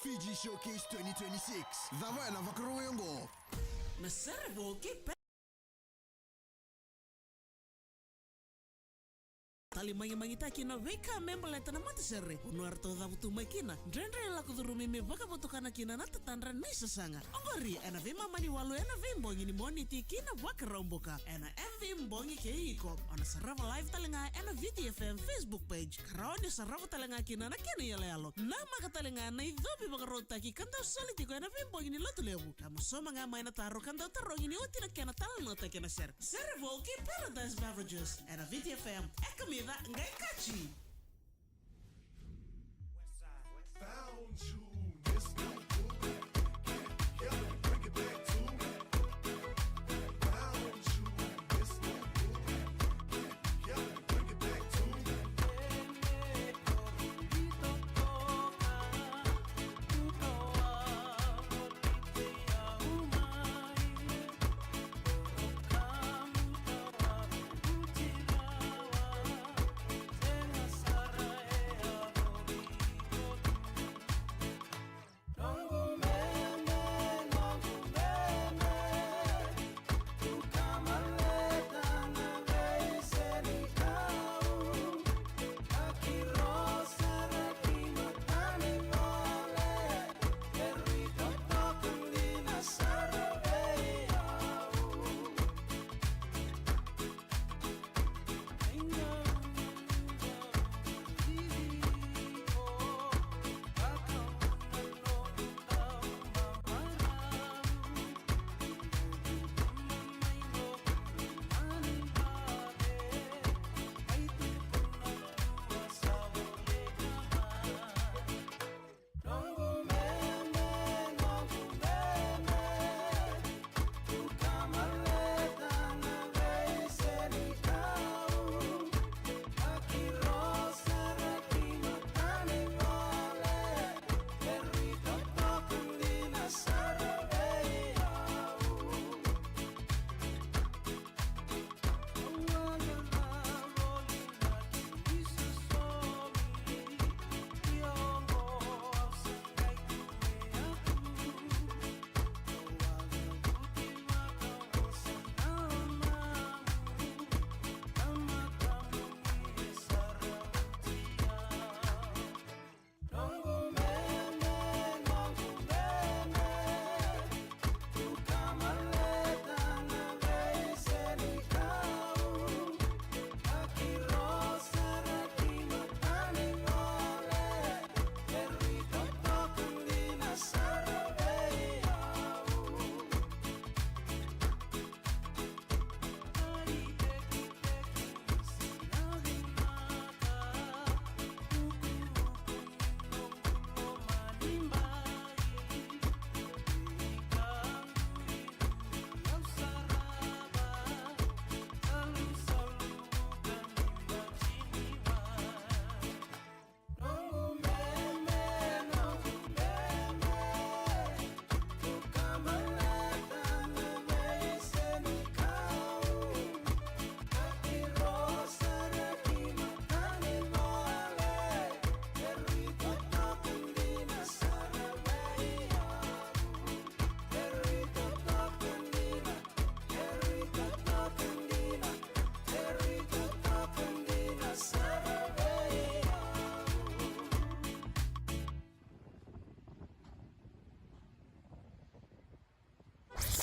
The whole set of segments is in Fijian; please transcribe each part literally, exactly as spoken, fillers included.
Fiji Showcase twenty twenty-six. Cava ena vakarau oqo? Na sere vou kei Pe- Tali magimagitaki na veika me baleta na matasere. Vanua eratou cavutu mai kina. Dredre e lako curumi me vakavotukana kina na tatadra ni sasaga. Oqori ena veimama ni walu ena veibogi ni Moniti ki na Vakaraubuka. Ena M V Bogi kei iko. O na sarava live tale ga ena V T F M Facebook page. Ka rawa ni sarava tale ga kina na kena iyaloyalo. Namaka tale ga na icovi vakarautaki ka dau soli tiko ena veibogi ni Lotulevu. Ka mosoma ga mai na taro ka dau tarogi ni oti na kena talanoataki ena sere. Sere vou kei Paradise Beverages. Ena V T F M. E kamica, qai kaci.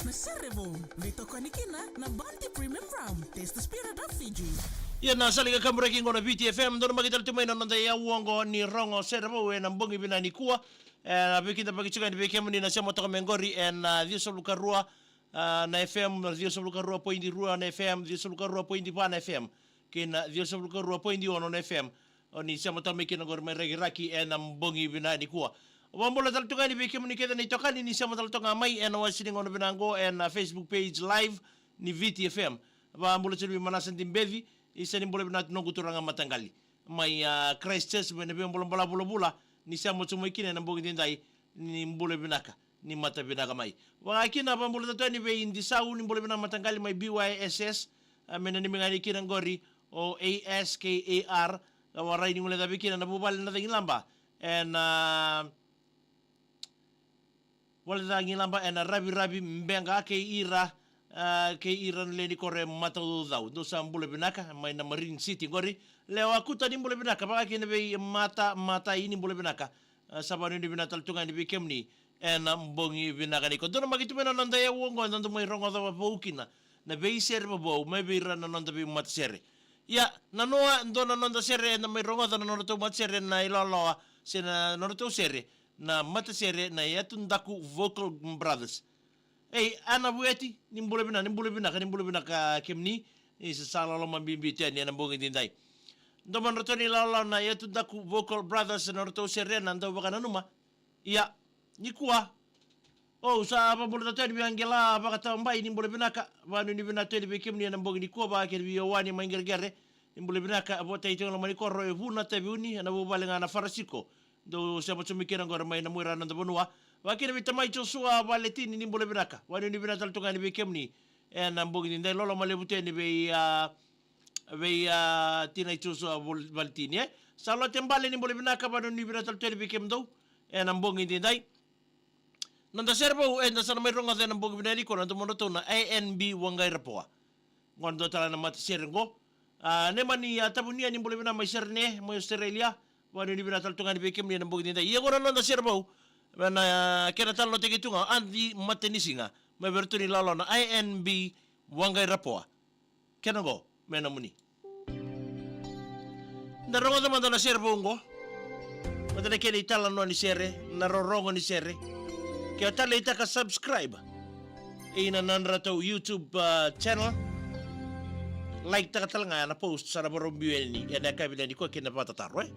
Na sere vou, veitokoni kina na Bounty Premium Rum. Taste the spirit of Fiji. Ia na sala ni kakaburaki qo na V T F M, donu maki tale tu mai na noda iyau oqo ni rogo sere vou ena bogi vinaka nikua. E, na veikidavaki tiko yani vei kemuni na sema toka mai qori ena, a, ciwasagavulu ka rua, a, na F M, ciwasagavulu ka rua poidi rua na F M, ciwasagavulu ka rua poidi va na F M, kei na ciwasagavulu ka rua poidi ono na F M. O ni sema toka mai kina qori mai Rakiraki ena bogi vinaka nikua. Vakabula tale tu ga yani vei kemuni kece na itokani ni sema tale toka mai ena wase ni gauna vinaka qo ena Facebook page live ni V T F M. Vakabula tale vei Manasa Dibeci, isa ni bula vinaka noqu turaga mataqali. Mai, a, Christchurch, mai na veibulabula vulavula, ni sema tu mai kina ena bogi edaidai, ni bula vinaka, ni mata vinaka mai. Vaka kina vakabula tale tu yani vei Disau, ni bula vinaka mataqali mai B Y S S, a, me nanumi ga yani kina qori o A S K A R, ka warai ni guilecavi kina na vuvale na Cagilaba. Ena, a, Wale ca gilaba ena raviravi bega kei ira, a, kei ira na lewe ni koro e mataucaucau. Dou sa bula vinaka, mai na Marine City qori. Lewa Kuta ni bula vinaka, vaka kina vei Mata, Mata i ni bula vinaka. A, sa vanuinui vinaka tale tu ga yani vei kemuni ena bogi vinaka nikua. Dou na maki tu mai na noda e uo qo, eda dau mai rogoca vavou kina na veisere vavou mai vei ira na noda veimatasere. Ia, na noa, dua na noda sere eda mai rogoca na nodratou matasere na ilawalawa, se na nodratou sere, na matasere na Yatu Daku Vocal Brothers. Ei, Ana Vueti, ni bula vinaka, ni bula vinaka, ni bula vinaka kemuni, ni sa sa loloma bibi tu yani ena bogi daidai. Dua madratou ni lawalawa na Yatu Daku Vocal Brothers, na nodratou sere na Dau Vakananuma. Ia, nikua. O, sa vabula tu yani vei Angela Vakatawabai, ni bula vinaka, vanuinui vinaka tu yani vei kemuni ena bogi nikua, vaka kina vei Ioani mai Qereqere, ni bula vinaka, Votai Tui Loma ni Koro, e Vuna Taveuni, ena vuvale ga na Farasiko. Dou sema tu mai kina qori mai na muira na noda vanua. Vaka kina vei tamai Joshua Valetini, ni bula vinaka. Vanuinui vinaka tale tu ga yani vei kemuni ena bogi daidai, loloma levu tu yani vei, a, vei, a, tinai Joshua Vol-, Valetini, e. Salote Bale, ni bula vinaka, vanuinui vinaka tale tu yani vei kemudou ena bogi daidai. Noda sere vou eda sa na mai rogoca ena bogi vinaka nikua, na domodratou na I N B Waqairapoa. Qo na dua tale na matasere qo. A, Nemani, a, Tavunia, ni bula vinaka mai Sydney, mai Australia. Vanuinui vinaka tale tu ga yani vei kemuni ena bogi daidai. Ia qo na noda sere vou, na, a, kena talanoataki tu ga o Adi Matanisiga, mai vei iratou ni lawalawa na I N B Waqairapoa. Kena qo me nomuni. Da rogoca mada na sere vou qo. Mada na kena italanoa ni sere, na rorogo ni sere. Ke o taleitaka subscribe ina nodratou YouTube, a, channel, like taka tale ga na post sa na vakarau biu yani ena yakavi nikua kei na vakatataro, e.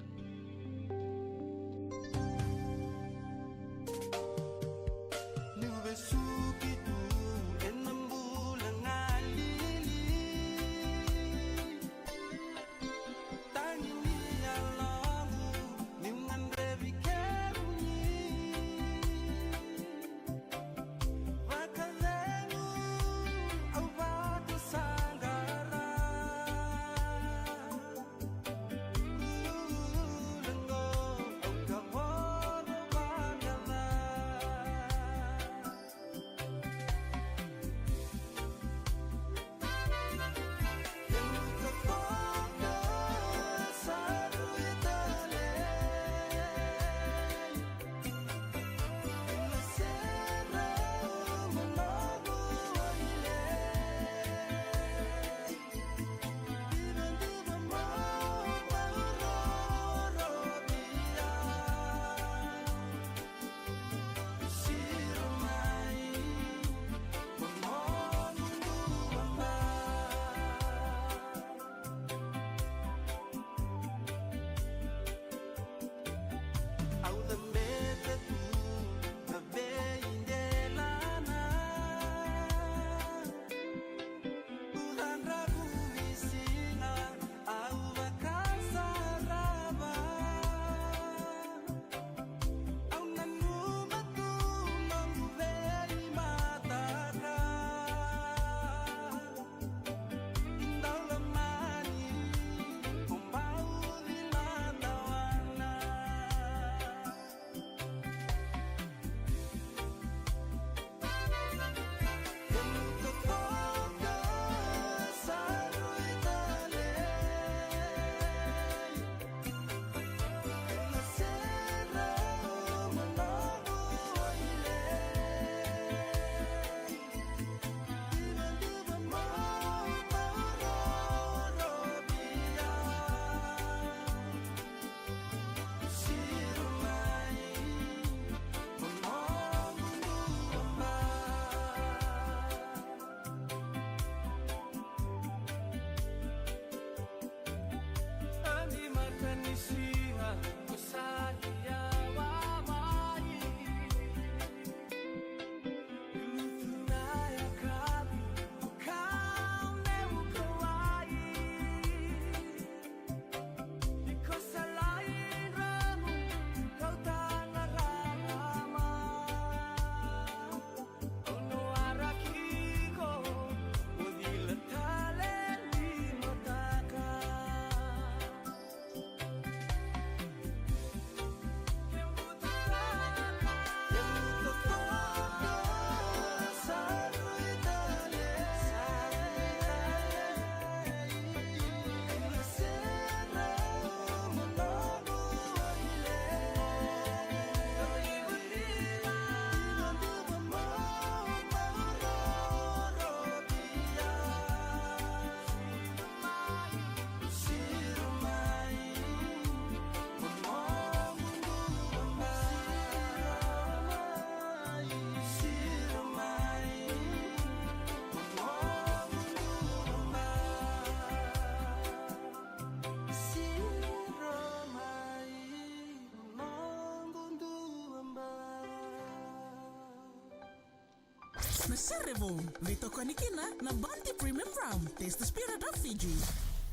Na sere vou, veitokoni kina na Bounty Premium Rum. Taste the spirit of Fiji.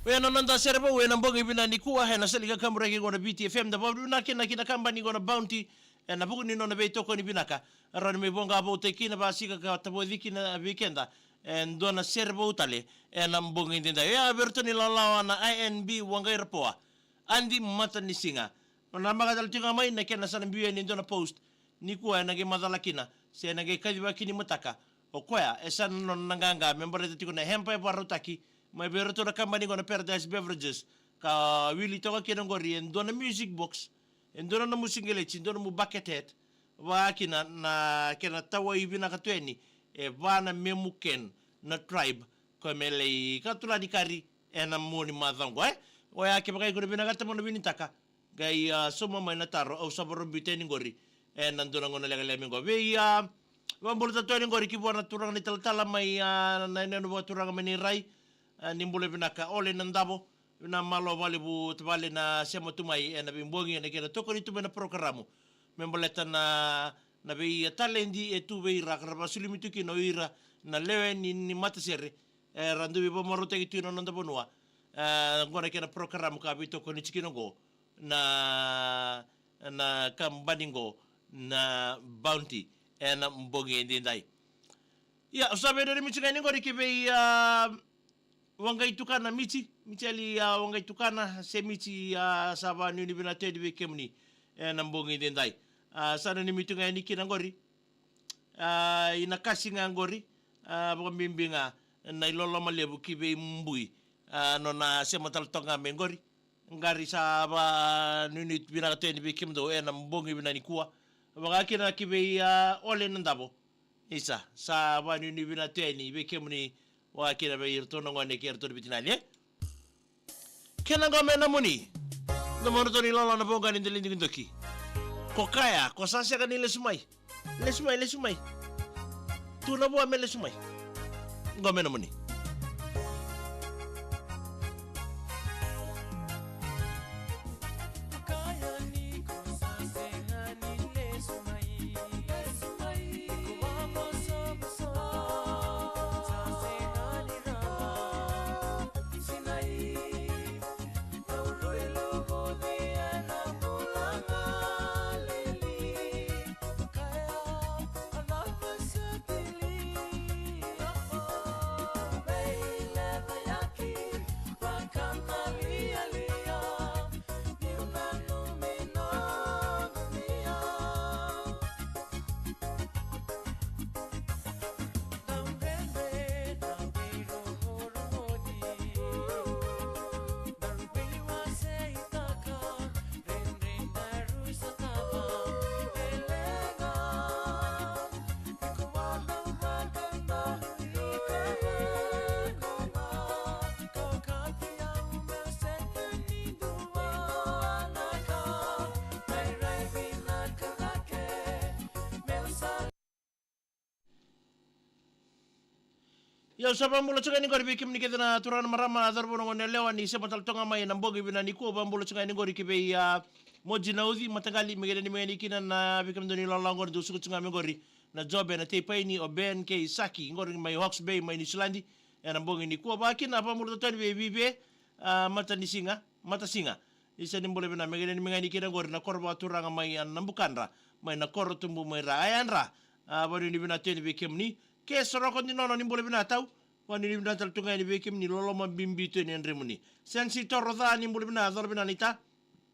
Oya na noda sere vou ena bogi vinaka nikua, ena sala ni kakaburaki qo na V T F M, da vakavinavinaka kina ki na kabani qo na Bounty, ena vuku ni nona veitokoni vinaka. Rawa ni mai voqa vou tiko kina, vakasika ka tavoci kina vei keda e dua na sere vou tale ena bogi edaidai. Oya vei iratou na ilawalawa na I N B Waqairapoa, Adi Matanisiga. Na maka tale tiko ga mai na kena sa na biu yani e dua na post nikua ena qai macala kina se ena qai kacivaki ni mataka. O koya e sa na nona na qaqa me baleta tiko na hempa e vakarautaki mai vei iratou na kabani qo na Paradise Beverages, ka wili toka kina qori e dua na music box, e dua na nomu siqeleti, dua na nomu bucket hat, vaka kina na kena tawai vinaka tu yani e va na memu can na Tribe, koya me lai katula ni kari ena mua ni macawa qo, e? Oya kevaka iko na vinakata mo na winitaka, qai, a, sauma mai na taro au sa vakabiuta yani qori ena dua na gauna lekaleka mai qo. Vei, a, vabula tale tu yani qori ki vua na turaga na italatala mai, a, na yanuyanu vakaturaga mai Nairai. A, ni bula vinaka Ole Nadavo, vinaka malo vakalevu tavale na sema tu mai ena veibogi ena kena tokoni tu mai na porokaramu me baleta na, na veitaledi e tu vei ira ka ra vakasulumi tu kina o ira na lewe ni, ni matasere era dau veivakamarautaki tu ena noda vanua. E, qo na kena porokaramu ka veitokoni tiko kina qo na, na kabani qo na Bounty ena bogi edaidai. Ia, au sa veidodomi tiko ga yani qori ki vei, a, Waqaitukana Miti, Miti Ali, a, Waqaitukana, se Miti, a, sa vakanuinui vinaka tu yani vei kemuni ena bogi edaidai. A, sa nanumi tu ga yani kina qori. A, i na kasi ga qori, a, vakabibi ga na iloloma levu ki vei Bui, a, nona sema tale toka ga mai qori. Qori sa vakanuinui vinaka tu yani vei kemudou ena bogi vinaka nikua. Vaka kina ki vei, a, Ole Nadavo. Isa, sa vakanuinui vinaka tu yani vei kemuni, vaka kina vei iratou na gone kei iratou na veitinani, e? Kena qo me nomuni. Nomuni ratou na ilala na voqa ni dela ni dokidoki. Ko kaya, ko sa sega ni lesu mai. Lesu mai, lesu mai. Tu na vua me lesu mai. Qo me nomuni. Ia, au sa vakabula tiko yani qori vei kemuni kece na turaga na marama, cauravou na gone yalewa ni sema tale toka ga mai ena bogi vinaka nikua. Au vakabula tiko yani qori ki vei, a, Moji Nauci Mataqali, me qai nanumi yani kina na vei kemudou na ilala qori dou suka tiko ga mai qori. Na Jobe, na Teipaini, o Ben kei Saki qori mai Hawke's Bay mai Niusiladi ena bogi nikua. Vaka kina au vakabula tale tu yani vei Vive, a, Matanisiga, Matasiga. Isa, ni bula vinaka, me qai nanumi ga yani kina qori na koro vakaturaga mai, a, Nabukadra mai na koro tubu mai Ra, a, Yadra. A, vakanuinui vinaka tu yani vei kemuni. Ke Soroko Dinono, ni bula vinaka tau. Vakanuinui vinaka tale tu ga yani vei kemuni, loloma bibi tu yani e Dremuni. Sensi Toroca, ni bula vinaka, cola vinaka naita.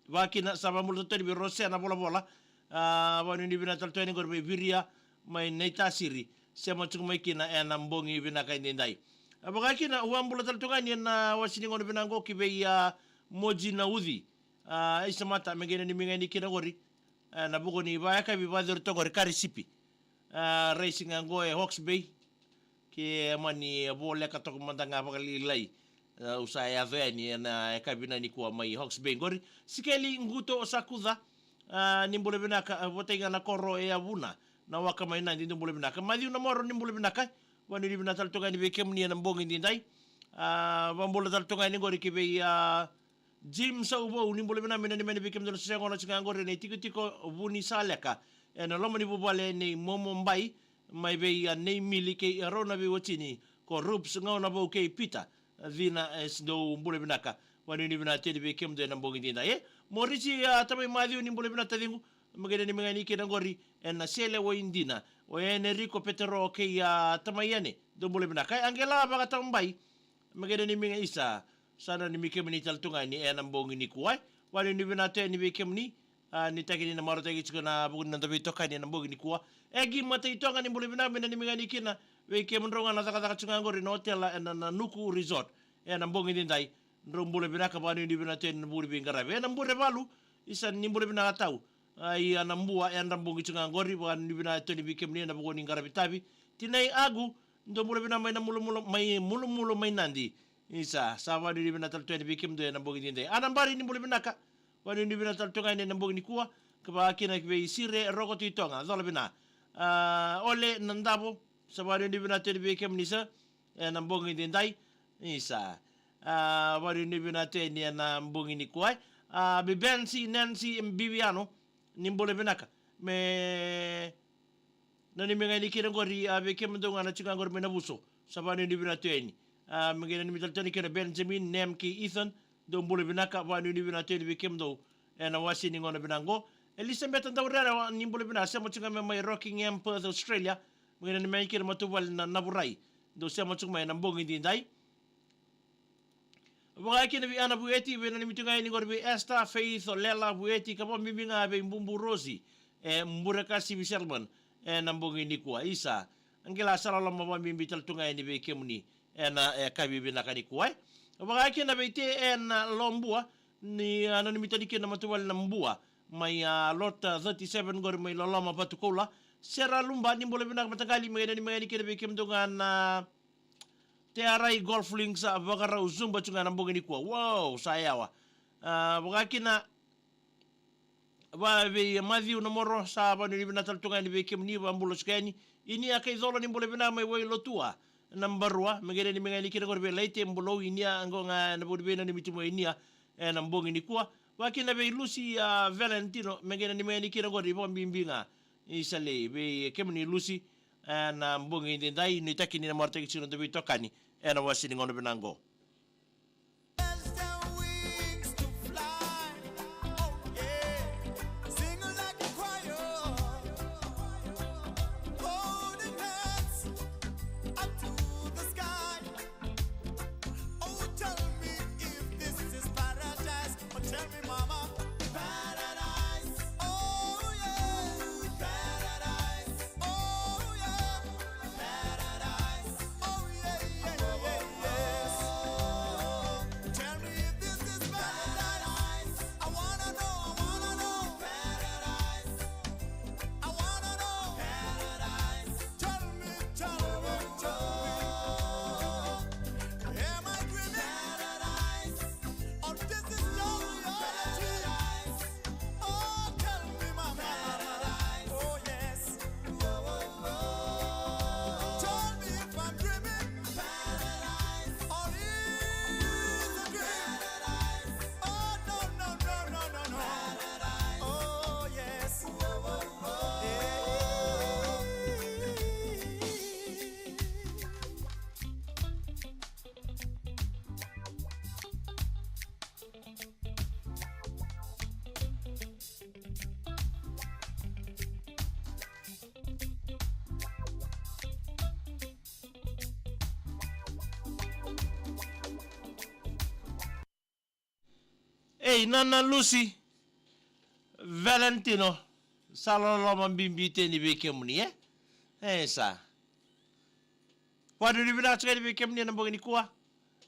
Vaka kina sa vakabula tale tu yani vei Rosea na Volavola. A, vakanuinui vinaka tale tu yani qori vei Viria mai Naitasiri, sema tiko mai kina ena bogi vinaka edaidai. A, vaka kina au vakabula tale tu ga yani ena wase ni gauna vinaka qo ki vei, a, Moji Nauci, a, Isa Mata, me qai nanumi ga yani kina qori. E, na vuku ni vakayakavi vakacuru toka qori, kari sipi. A, raisi ga qo e Hawke's Bay. Ke mani voleka toka mada ga vakalailai. A, au sa yaco yani ena yakavi vinaka nikua mai Hawke's Bay qori. Sikeli Quto Sakuca, a, ni bula vinaka, a, votaki ga na koro e Yavuna, na waka mai Nadi, dou bula vinaka. Maciu Namoro, ni bula vinaka. Vakanuinui vinaka tale toka yani vei kemuni ena bogi edaidai. A, vakabula tale toka yani qori ki vei, a, Jim Sauvou, ni bula vinaka, me nanumi yani vei kemudou na sega na siga qori ena itikotiko Vunisaleka ena loma ni vuvale nei Momo Bai. mai vei a Nei Mili kei a rau na veiwatini, ko Rups Gaunavou kei Pita, a, Cina, e, s-, dou bula vinaka. Vanuinui vinaka tu yani vei kemudou ena bogi edaidai, e. Morisi, a, tamai Maciu ni bula vinaka taciqu, me qai nanumi ga yani kina qori, ena sele waidina. O Enerico Petero kei a tamai Ene, dou bula vinaka. E, Angela Vakatabai, me qai nanumi ga isa, sa nanumi kemuni tale tu ga yani ena bogi nikua, e. Vanuinui vinaka tu yani vei kemuni, a, nuitaki ni na marautaki tiko na vuku ni noda veitokani ena bogi nikua. Egi Matai Toga ni bula vinaka, me nanumi ga yani kina vei kemudrau ga na cakacaka tiko ga qori na otela ena, na Nuku Resort ena bogi edaidai. Drau bula vinaka, vanuinui vinaka tu yani na vuku ni veiqaravi. Ena Burevalu, isa ni bula vinaka tau. A, ia na Bua, ena bogi tiko ga qori, vanuinui vinaka tu yani vei kemuni ena vuku ni qaravi tavi. Tinai Agu, dou bula vinaka mai na Mulumulu, mai Mulumulu mai Nadi. Isa, sa vanuinui vinaka tale tu yani vei kemudou ena bogi edaidai. Ana Bari ni bula vinaka, vanuinui vinaka tale tu ga yani ena bogi nikua, ka vaka kina vei Sire Roko Tui Toga, cola vinaka. A, Ole Nadavo, sa vanuinui vinaka tu yani vei kemuni sa, ena bogi edaidai. Isa, a, vanuinui vinaka tu yani ena bogi nikua, e. A, Bibensi Nancy Biviano, ni bula vinaka. Me nanumi ga yani kina qori, a, vei kemudou ga na tiko ga qori mai Navuso. Sa vanuinui vinaka tu yani. A, me qai nanumi tale tu yani kina Benjamin, Nem kei Ethan. Dou bula vinaka, vanuinui vinaka tu yani vei kemudou ena wase ni gauna vinaka qo. Elisabeta Daurera, ni bula vinaka, sema tiko ga mai Rockingham, Perth, Australia. Me qai nanumi ga yani kina matavuvale na Navurai. Dou sema tiko mai ena bogi edaidai. Vaka kina vei Ana Vueti, me nanumi tu ga yani qori vei Esther, Faith, Lela, Vueti, ka vakabibi ga vei Bubu Rosi, e, Burekasi Viselman, ena bogi nikua. Isa, Angela, sa loloma vakabibi tale tu ga yani vei kemuni ena, e, yakavi vinaka nikua, e. Vaka kina vei Te ena Lobua, ni, a, nanumi tale kina matavuvale na Bua mai, a, Lot, a, thirty-seven qori mai Loloma, Vatukoula. Sera Luba, ni bula vinaka mataqali, me qai nanumi ga yani kina vei kemudou ga na Te Arai Golf Links, a, vakarau zuba tu ga ena bogi nikua. Wow, sa yawa. A, vaka kina vei Maciu Namoro, sa vanuinui vinaka tale tu ga yani vei kemuni, vakabula tiko yani. Inia Kaicolo, ni bula vinaka mai Wailotua, Nabarua, me qai nanumi ga yani kina qori vei Laite, Bulou, Inia, qo ga ena vuku ni veinanumi tu mai Inia ena bogi nikua. Vaka kina vei Lusi, a, Valentino, me qai nanumi ga yani kina qori, vakabibi ga, isa lei, vei kemuni Lusi, ena bogi edaidai, nuitaki ni na marautaki tiko na noda veitokani ena wase ni gauna vinaka qo. Oh, tell me if this is paradise. Oh, tell me, mama. Paradise. Oh, yeah. Paradise. Oh, yeah. Paradise. Oh, yeah, yeah, yeah, yes. Tell me if this is paradise. I wanna know, I wanna know. Paradise. I wanna know. Paradise. Tell me, tell me, tell me. Am I dreaming? Paradise. Or this is just reality? Paradise. Oh, tell me, mama. Paradise. Oh, yes. Oh, oh, oh. Tell me if I'm dreaming. Paradise. Or is it a dream? Paradise. Oh, no, no, no, no, no, no. Paradise. Oh, yes. Oh, oh, oh. Yeah. Ei, Nana Lucy Valentino, sa loloma bibi tu yani vei kemuni, e? E, sa. Vakanuinui vinaka tiko yani vei kemuni ena bogi nikua.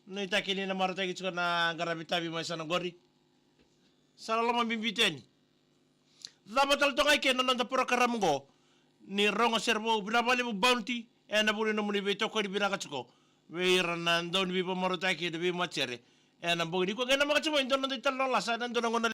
Nuitaki ni na marautaki tiko na qaravi tavi mai sa na qori. Sa loloma bibi tu yani. Cava tale toka eke na noda porokaramu qo ni Rogo Sere Vou. Vinaka vakalevu Bounty ena vuku ni nomuni veitokoni vinaka tiko vei ira na dauniveivamarautaki ena veimatasere ena bogi nikua. Qai namaka tiko mai e dua na noda italanoa lasa ena dua na gauna